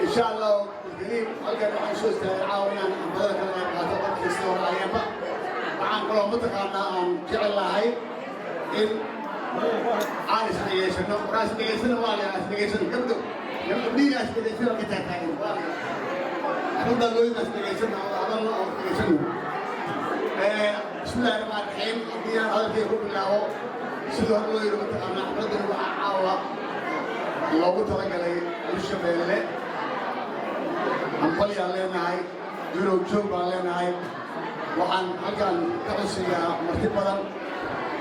insha Allah alkariim. Halkan waxaan soo istaagay caawa inaan hambalyada kala qayb qaato dadkii sida horayeenba. Waxaan kaloo mataqaanaa aan jecel lahay in aan isdhegaysano. War isdhegaysano, waa la isdhegaysano. Gabdho, gabdhiina isdhegaysano, ka taagtaagan waa la xafladda looyina isdhegaysano oo hadalno oo isdhegaysano. Bismillahi raxmaan raxiim. Haddii aan hadalkayga ku bilaabo sidii hore loo yidhi, mataqaanaa, xafladdan waxaa caawa loogu talagalay Hirshabeelle. Hambalyaan leenahay, durow joog baan leenahay. Waxaan halkan ka xusayaa marti badan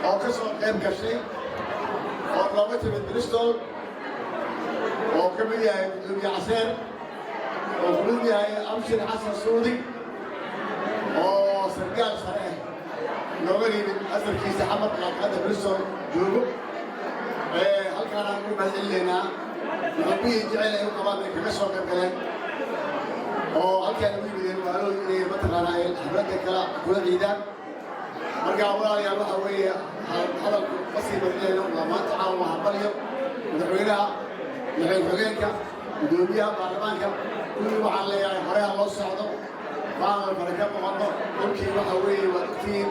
oo ka soo qayb gashay oo nooga timid Bristol, oo ka mid yahay Gudoomiye Caseer, oo ka mid yahay Abshir Xasan Suudi, oo sargaal sare ah nooga yimid asalkiisa Xamar, laakiin hadda Bristol joogo. Halkaanaan ugu mahadcelinaynaa muxubbihii jecel ay u qabaan bay kaga soo qayb galeen oo halkaan ugu yimideen waalooy inay mataqaanaa ay xafladda kala kula ciidaan. Marka walaalayaal, waxa weeye hadalku ma sii badinayno. Waa maanta caawa waa hambalyo. Madaxweynaha, madaxweyne xogeenka, gudoomiyaha baarlamaanka, kulli waxaan leeyahay horeha loo socdo, waana baraka noqono. Dhulkii waxa weeye waad ogtihiin,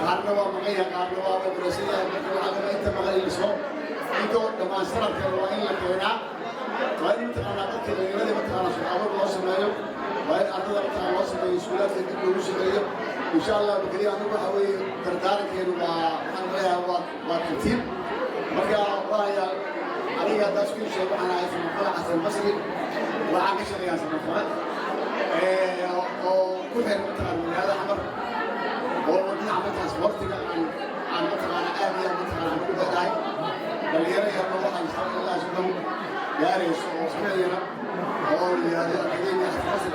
qaarna waa maqan yahay, qaarna waa daraysan yahay. Marka waxaa laga inta maqan in lasoo intoo dhammaan sanadkan waa in la keenaa. Waa in mataqaanaa dadka dhallinyaradii mataqaanaa shaqo abuur loo sameeyo. Waa in ardada mataqaanaa loo sameeyo iskuulaadka dib loogu shaqeeyo, insha Allah bakariya. Anigu waxa weeye dardaarankeenu waa waxaan leeyahay waa tartiib. Marka walaalayaal, aniga haddaa isku sheeg, waxaan ahay Samafale Xasan Basri. Waxaan ka shaqeeyaa samafale oo ku xiran mataqaana magaalada Xamar, oo dhinaca mataqaana isboortiga aan mataqaana aad iyo aad mataqaana aan ugu dadahay. Dhalinyaro yarna waxaa jirta ilaa 30 gaarayso oo sameeyana oo la yidhaahdo Akademiya Xasan Basri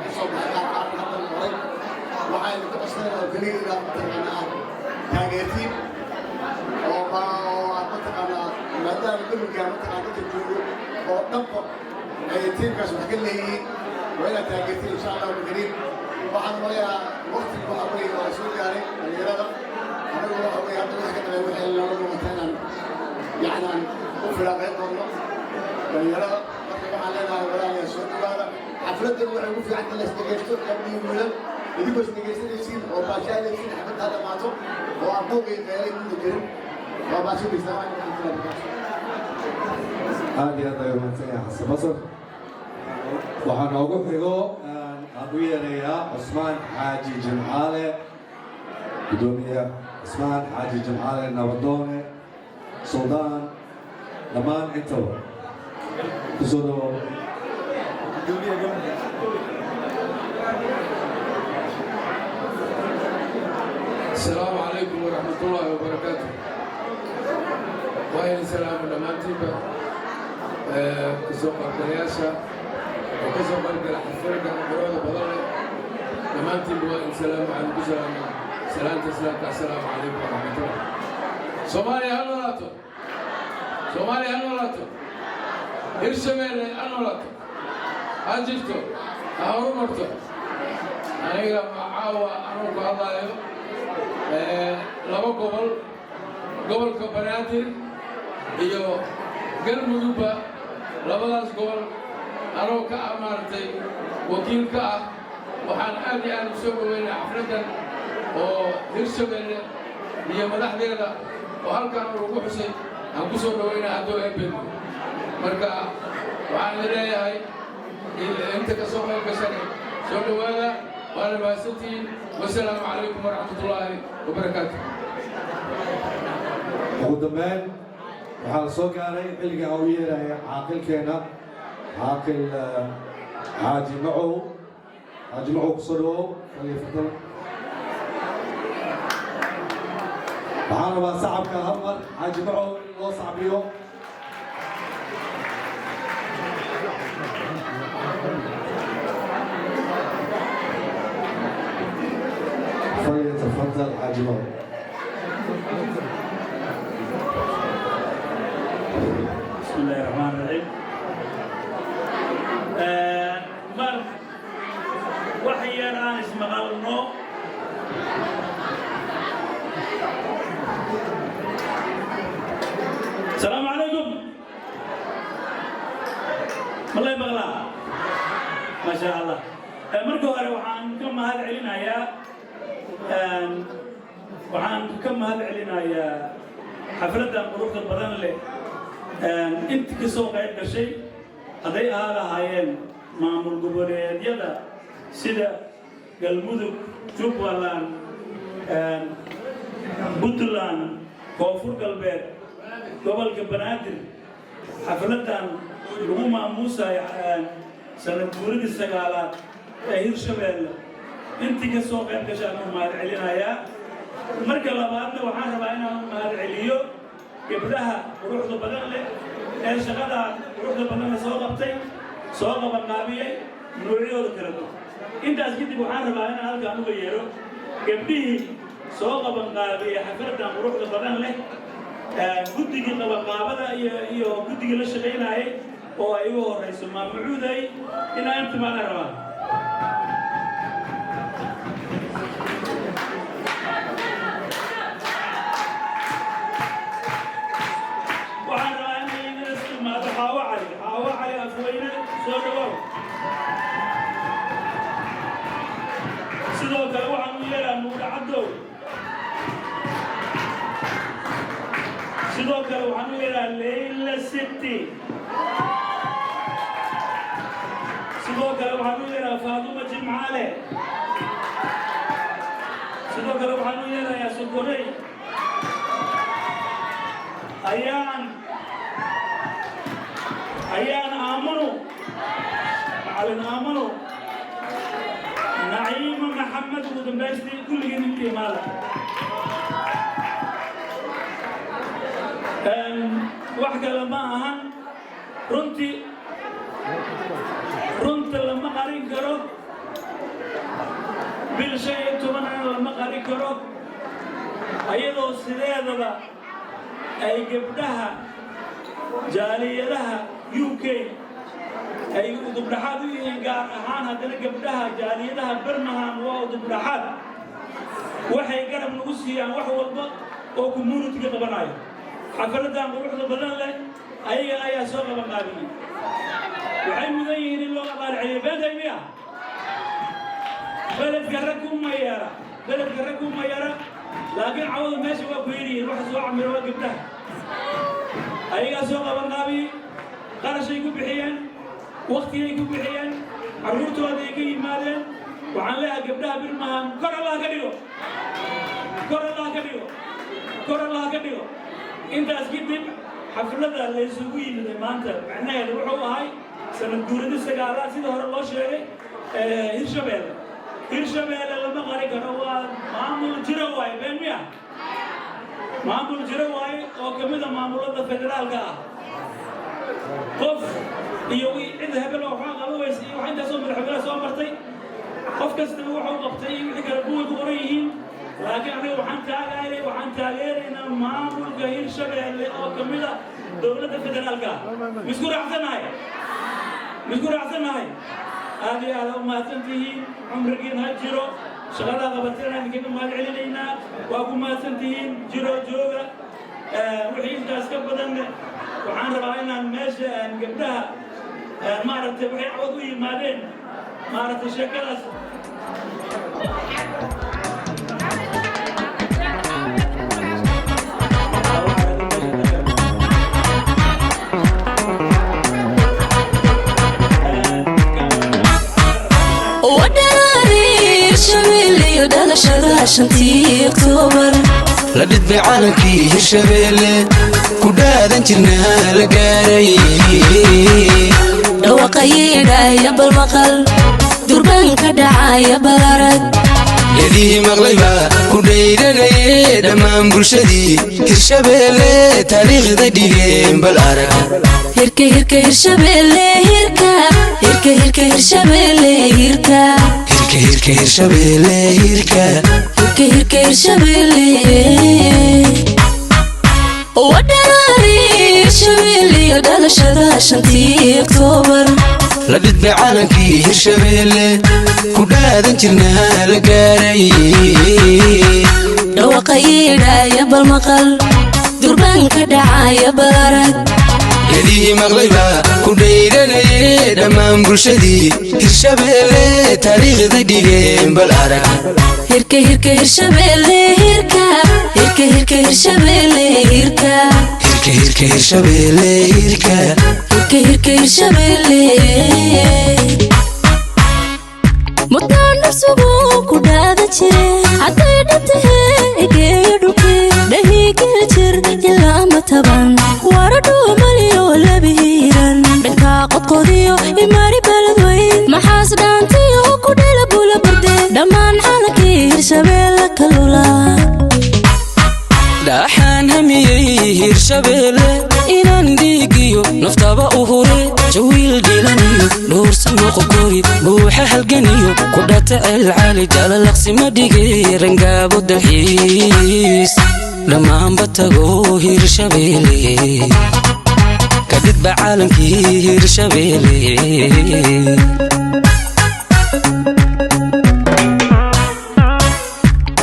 ka soo baxay, qaar qaarna hadda la qoray. Waxaynu ka codsanayna oo keliya inaad mataqaana aad taageertiin oo aad mataqaanaa, maadaama Birmingham mataqaana dadka joogo oo dhanba ay tiimkaas wax ka leeyihiin, waa inaad taageertiin, insha Allahu alkariim. Waxaan malayaa waqtigu waxa weeye waa soo gaaray dhalinyarada. Anagu waxa weeye hadda wixii ka dambeeya waxay nooga noqotay inaan yacni aan u firaaqayn doonno dhalinyarada. Marka waxaan leenahay, walaalayaal, soo dhawaada. Xafladdan waxay ugu fiican in la isdhegaysto, gabdhihi wiilal, idinkoo isdhegaysanaysiin oo baashaalaysiin xafladda ha dhammaato oo aan buuqii qeylay midna jirin. Waa baashadaysa. Salaam calaykum. Aad iyo aad ayuu mahadsan yahay Xasan Basar. Waxaa noogu xigo aan u yeerayaa Cusmaan Xaaji Jimcaale, Gudoomiye Cusmaan Xaaji Jimcaale, nabadoone, suldaan, dhammaan intaba kusoo dhawow. السلام عليكم ورحمة الله وبركاته. Waa salaam dhammaantiinba kasoo qaybgalayaasha oo ka soo qaybgala xafladan quruxda badan leh. Dhammaantiinba waa in salaam. Waxaan ku salaamaa salaanta islaamka: assalaamu calaykum waraxmatullah. Soomaaliya ha noolaato! Soomaaliya ha noolaato! Hirshabeelle ha noolaato, ha jirto, ha horumarto! Aniga caawa anuu ku hadlaayo laba gobol, gobolka Banaadir iyo Galmudugba, labadaas gobol anoo ka ah maaragtay wakiil ka ah, waxaan aad iyo aad u soo dhoweynaa xafladdan oo Hirshabeelle iyo madaxdeeda. Oo halkan lagu xusay aan ku soo dhaweynaa hadduu Eebbe. Marka waxaan idin leeyahay, inta ka soo qayb gashanay, soo dhowaada, waana mahadsantihiin. Wasalaamu calaykum waraxmatullaahi wabarakaatu. Ugu dambeyn waxaa la soo gaaray xilliga aan u yeeraya caaqilkeena, Caaqil Xaaji Macow. Xaaji Macow, kusoo dhawow, falyafadal. Waxaan rabaa sacabka hal mar Xaaji Macow in loo sacbiyo. فليتفضل حاج macow. بسم الله الرحمن الرحيم. Mar wax yar aan ismaqalno. Asalaamu calaykum. Malay maqlaa? Ma sha Allah. Marka hore waxaan ka mahad celinayaa xafladdan quruxda badan leh inta ka soo qayb gashay, hadday ahaa lahaayeen maamul goboleedyada sida Galmudug, Jubbaland, Puntland, Koonfur Galbeed, gobolka Banaadir. Xafladdan lagu maamuusayo sanad guuridii 9aad ee Hirshabeelle, intii ka soo qayb gashaan u mahad celinayaa. Marka labaadna waxaan rabaa inaan u mahad celiyo gabdhaha quruxda badan leh ee shaqadan quruxda badanna soo qabtay, soo qabanqaabiyey noocyadooda kala duwan. Intaas kadib waxaan rabaa inaan halkaan uga yeero gabdhihii soo qabanqaabiyey xafladan quruxda badan leh, guddigii qabanqaabada iyo guddigii la shaqaynayay oo ay ugu horeyso Maamucuuday, inaan intimaada rabaa. Waxaan rabaa inay idin istimaado Xaawo Cali, Xaawo Cali Afweyne, soo dhawow. Sidoo kale waxaan u yeeraa Nuura Caddow. Sidoo kale waxaan u yeeraa Leyla City. Sidoo kale waxaan u yeeraa Faaduma Jimcaale. Sidoo kale waxaan u yeerayaa Sokorey Ayaan Aamano, Macalin Aamano, Naciima Maxamed. Ugu dambaystii kulligiin inta imaada, wax kale ma ahan. Runtii runta lama qarin karo, bil 15ana lama qarin karo, ayadoo sideedaba ay gabdhaha jaaliyadaha UK ay udubdhaxaad u yihiin, gaar ahaan haddana gabdhaha jaaliyadaha Birmingham waa udubdhaxaad. Waxay garab nagu siiyaan wax walba oo community-ga qabanayo. Xafladan quruxda badan leh ayaga ayaa soo qaban qaabiyey. Waxay mudan yihiin in loo abaal celiyo. Beentay miya? Beledka rag uma yara, beledka rag uma yara, laakiin cawada meesha waa ku yidhihiin. Waxa soo camiro waa gabdhaha. Ayagaa soo qaban qaabiyey, qarashay ku bixiyeen, waktigay ku bixiyeen, carruurtooday ka yimaadeen. Waxaan leeyahay gabdhaha Birmingham, kor Allah ka dhigo, kor Allah ka dhigo, kor Allah ka dhigo. Intaas kadib, xaflada la isugu yimid maanta macnaheedu wuxuu ahay sanad guuridi 9aad, sida hore loo sheegay, Hirshabeelle. Hirshabeelle lama qari karo, waa maamul jiro waaye. Been miya? Maamul jiro waaye oo ka mid a maamulada federaalka ah. Qof iyo cid hebel oo waxaa qaban weysa iyo wax intaasoo madaxweyne soo martay, qof kastaba wuxuu qabtay iyo wixii kale buway ku qoran yihiin, laakiin aniga waxaan taageeraynaa maamulka Hirshabeelle oo ka mid ah dowladda federaalka ah. Misku raacsannahay? Misku raacsannahay? Aad iyo aad u mahadsan tihiin. Cumrigiin ha jiro. Shaqadaa qabateen idinkaga mahad celinaynaa. Waa ku mahadsan tihiin. Jiro, jooga. Wixii intaas ka badanne waxaan rabaa inaan meesha gabdhaha, maaragtay, waxay cawad u yimaadeen, maaragtay, sheekadaas. Dhalashada 5-tii Oktoobar. La dhidbay calankii Hirshabeelle, ku dhaadan jirnaa la gaaray. Dhawaqa yeedhaya balmaqal, durbaanka dhacaya balarag. Dhegihii maqlayba ku dhayranaye, dhammaan bulshadii Hirshabeelle taariikhda dhigeen bal arag. Hirka, hirka Hirshabeelle, hirka, hirka, hirka Hirshabeelle, hirka. Hirka, hirka Hirshabeelle, hirka. Hirka, hirka Hirshabeelle, wadharaari Hirshabeelle iyo dhalashada 5-tii Oktoobar. La dhidbay calankii Hirshabeelle, ku dhaadan jirnaa la gaaray. Dhawaqa yeedhaya balmaqal, durbaanka dhacaya balarag. Dhegihii maqlayba ku dhayranaye, dhammaan bulshadii Hirshabeelle taariikhda dhigeen bal arag. Hirka, hirka Hirshabeelle, hirka, hirka, hirka Hirshabeelle, hirka. Hirka, hirka Hirshabeelle, hirka. Hirka, hirka Hirshabeelle, mudaan nafsugu ku dhaada jire, hadday dhantahe egeeyo dhulke dhahiigel jir ilaa mataban wara dhuumaliyo labihiiran dhankaa qodqodiyo imaari beledweyn maxaas dhaantiyo ku dhela bula burde dhammaan calankii Hirshabeelle kalula. Dhaxaan hamiyey Hirshabeelle inaan dhiigiyo naftaba u hure, jawiil dhilaniyo dhowrsan moqokori buuxa halganiyo ku dhata Celcali Jalalaqsima dhige rangaabo dalxiis dhammaanba tago Hirshabeelle, kadhidba caalankii Hirshabeelle.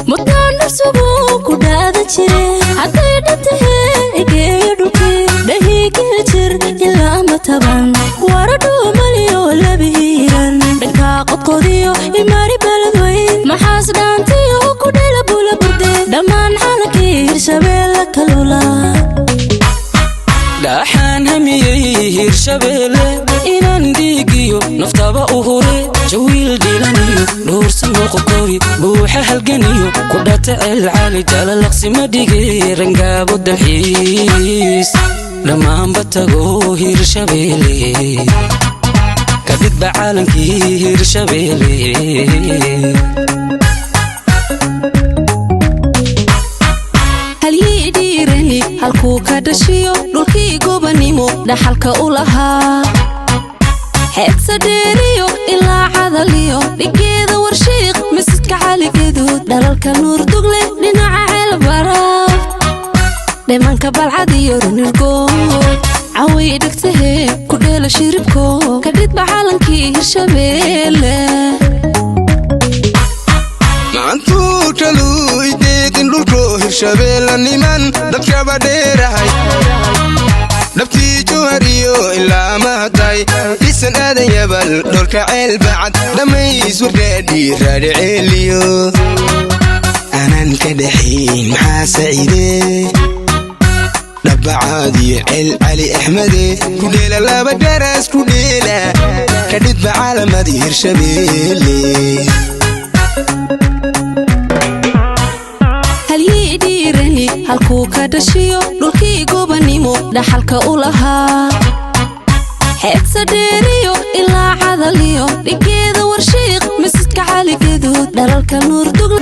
Mudaan nafsugu ku dhaada jire, hadday dhantahe egeeyo dhulke dhahiigel jir ilaa mataban wara dhuumaliyo labihiiran dhankaa qodqodiyo imaari beledweyn maxaas dhaantiyo ku dhela bula burde dhammaan calankii Hirshabeelle kalula. Dhaxaan hamiyey Hirshabeelle inaan dhiigiyo naftaba u hure, jawiil dhilaniyo dhowrsan moqokori buuxa halganiyo ku dhata Celcali Jalalaqsima dhige rangaabo dalxiis dhammaanba tago Hirshabeelle, kadhidba caalankii Hirshabeelle. Halyii dhiirani halkuu ka dhashiyo dhulkii gobanimo dhaxalka u lahaa, xeebta dheeriyo ilaa cadaliyo dhigeeda Warshiiq masjidka Caligaduud dhalalka Nuurdugle dhinaca Ceelbaraaf dhimanka Balcad iyo Runirgood caway dhegtahe ku dheela shiribko kadhidba calankii Hirshabeelle. Macantuu taluu ideeqin dhulko Hirshabeelle niman dadkaba dheerahay, dhabtii Jowhariyo ilaa mahaday dhisan Aadan Yabal dholka Ceelbacad dhammays wargaadhi raadhiceeliyo aanan ka dhexayn maxaa saciide dhabacaadiyo Ceel Cali Axmede kudheela laba daras kudheela kadhidba caalamadii Hirshabeelle. Halyii dhiirani halkuu ka dhashiyo dhulkii gobanimo dhaxalka u lahaa, xeebta dheeriyo ilaa cadaliyo dhigeeda Warshiiq masjidka Caligaduud dhalalka Nuurdugle.